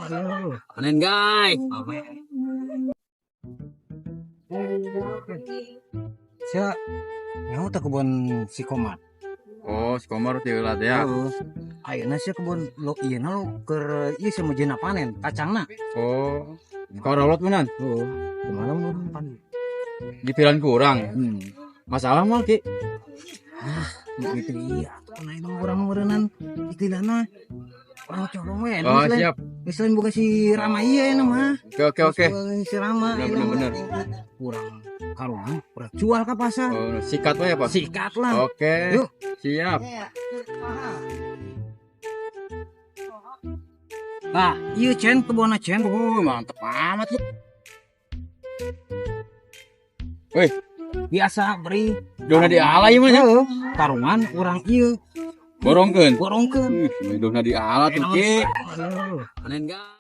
Panen, guys. Sia nyaho teh kebun si Komar. Oh, si Komar teh heula teh ya. Heeh. Ayeuna sia kebun lo ieu na lo keur ieu sia meujeuhna panen kacangna. Oh, korolot menan. Heeh. Kumaha mun panen? Dipilan kurang. Masalah mah, Ki. Gitu iya. Nah, itu urang meureunnan istilahna urang corong we. Oh, siap. Geus lain boga si Rama ieu na mah. Oke. Geus boga si Rama. Bener, ieu mah. bener, Kurang karungan, urang jual ke pasar. Oh, sikat we ya, Pak. Sikat lah. Oke. Yuk. Siap. Nah, ieu Cen kebonna Cen. Oh, mantep amat lu. Wih, Biasa beri. Dona diala ieu mah nya. Heeh, karungan urang ieu Borongkeun. borongkeun. Ih, dona diala tuh, Ki. Aduh. Panen, guys.